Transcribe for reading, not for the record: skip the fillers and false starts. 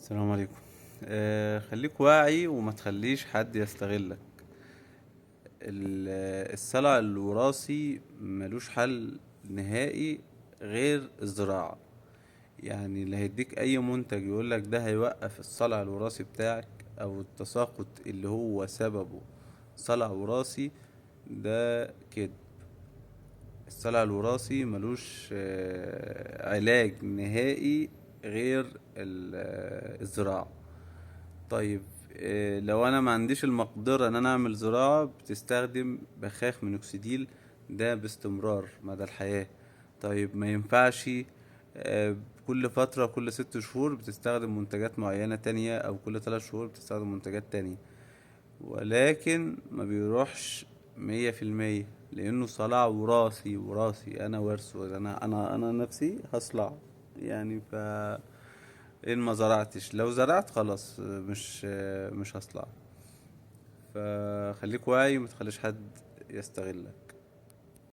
السلام عليكم. خليك واعي وما تخليش حد يستغلك. الصلع الوراثي ملوش حل نهائي غير الزراعة. يعني اللي هيديك اي منتج يقولك ده هيوقف الصلع الوراثي بتاعك او التساقط اللي هو سببه صلع وراثي، ده كده. الصلع الوراثي ملوش علاج نهائي غير الزراعة. طيب، لو انا ما عنديش المقدرة ان انا اعمل زراعة، بتستخدم بخاخ مينوكسيديل ده باستمرار مدى الحياة. طيب ما ينفعش، كل فترة، كل 6 شهور بتستخدم منتجات معينة تانية، او كل 3 شهور بتستخدم منتجات تانية، ولكن ما بيروحش 100%، لانه صلع وراثي. وراثي انا وارثه، انا نفسي هصلع يعني. ف ان ما زرعتش، لو زرعت خلاص مش هصلع. فخليك واعي وما تخليش حد يستغلك.